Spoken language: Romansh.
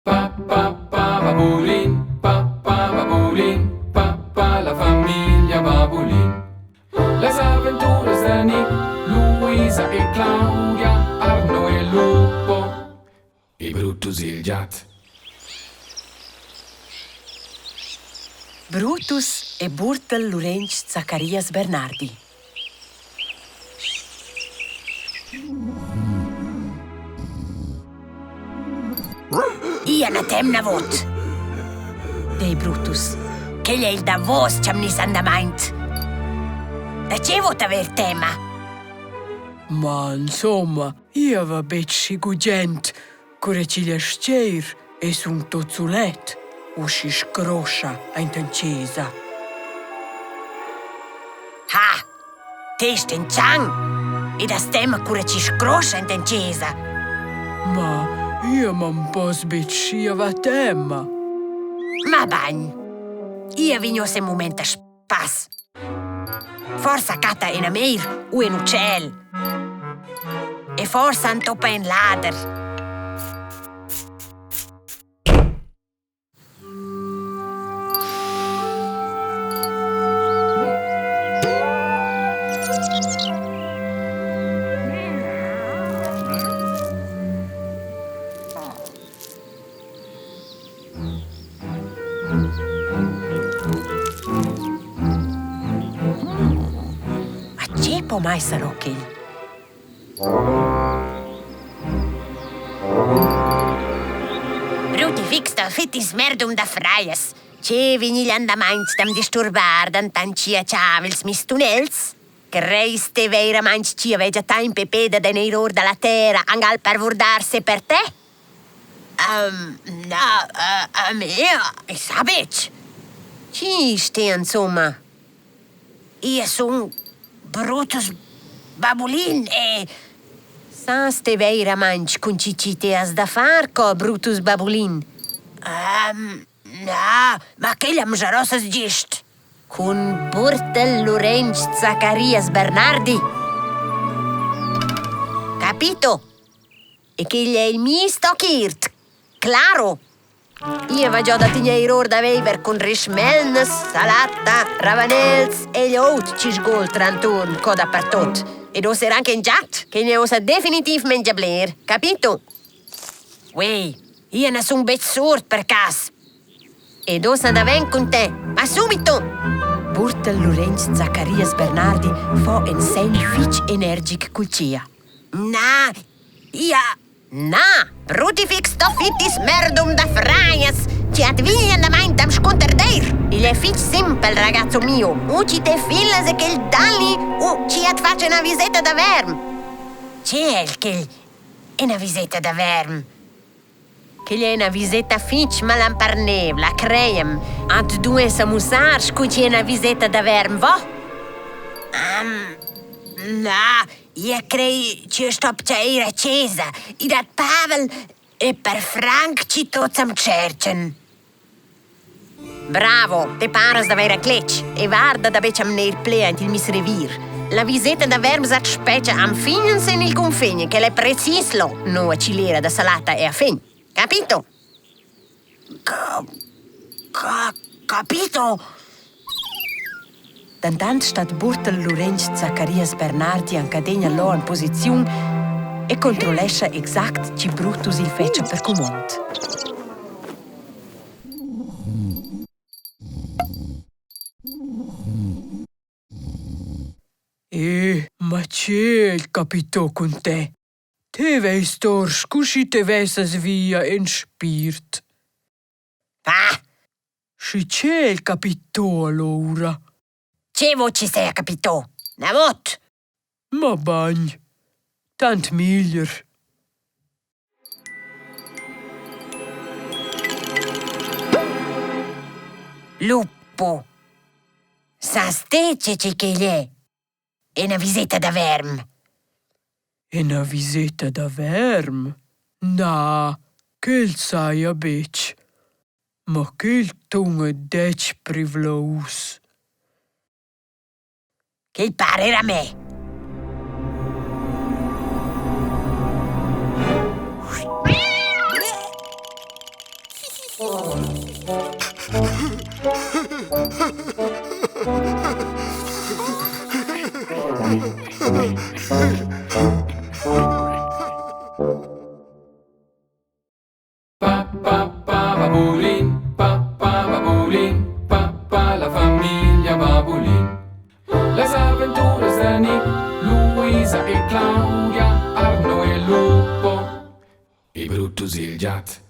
Pa pa pa babulin, pa pa babulin, pa pa la famiglia Babulin. Las aventuras da Nick, Luisa e Claudia, Arno e Lupo e Brutus il giat. Brutus e Burtel Lurench Zacharias Bernardi. Ia na tem navot, dei Brutus. Quel è il davos cha'm gniss andamaint. Da che vot aver tema? Ma insomma, ia va betg schi gugent, cura ch'igl è stgeir e sun tot sulet, uschi scroscha ainten chesa. Ha! Test in chan! Ed as tema cura chi scroscha ainten chesa. Ma ia m'am poss betg schi va tema. Ma bagn. Ia vegn uossa ün mumaint a spass. Forsa catta ina meir u in utschel. E forsa antoppa in lader. Ma tge po mai sarò quel? Brutifix dal fittis merdum da frajas. Che vegn igl andamaint da'm disturbar dantant chia chavels mis tunels? Creist te veiramaing chia vegia taimp e peda da neir our da la terra angal per vurdar se per te? Na, a me i sa betg. Chi ste insomma? Ia sun Brutus Babulin e Sas te veiramaing cun chi chi te has da far co, Brutus Babulin? Na, ma quella am giarossas gist. Cun Burtel Lurench Zacharias Bernardi. Capito? E ch'igl è il mies toc iert. Claro! Ia va giò da tigneir or da veiver cun rischmelnas, salata, ravanels e gl'ot chi sgoltra anturn co dapertot. Ed uss er anche in giat, che è ussa definitivmente bler, capito? Uei, ia na sun betg surd per cas. Ed ussa davent cun te, ma subito! Burtel Lurenz Zacharias Bernardi fo en segn fitg energic cul cia. Na, ia Na, brutifix dofitis merdum da frajas! Ci at vignan damaint am scunter deir! Igl è fich simpel, ragazzo mio. U ci te filas e quel dali, u ci at faccia una viseta da verm. Che è il quel? Una viseta da verm. Quella è una viseta fich malamparnevla, creiem. At duess mussar scu chi è una viseta da verm, vo? Um, na, Ia crei ch'jeu stoppia ir a chesa. I dat pavel e per franc chi tuots am tscherchan. Bravo, te paras d'avair acletg e varda da betg am neir ple aint il mis revier. La viseta da verms at spetga anfin sen il cunfin, ch'el è precis lo, noua chi l'era da salata è a fin. Capito? Ca ca capito? Dentant stat Burtel Lurench Zacharias Bernardi anc adegna là en posiziun e controllescha exact tgi Brutus il fetscha per cumond. Eh, ma che è capitò cun te? Te veis tor scu schi te vessas via en spiert. Ah! Schi che è capitò allora? Che vo ci sei capitò? Navot! Ma bagn, tant miglier. Lupo, sas te che che ch'igl è? Ina viseta da verm. Ina viseta da verm? Na, quel saja betg. Ma quel tun è detg privlous. Quel pare era me. Pa pa pa babulin, pa pa babulin, pa pa la famiglia Babulin. Las aventuras de Nick, Luisa e Claudia, Arno e Lupo e Brutus il giat.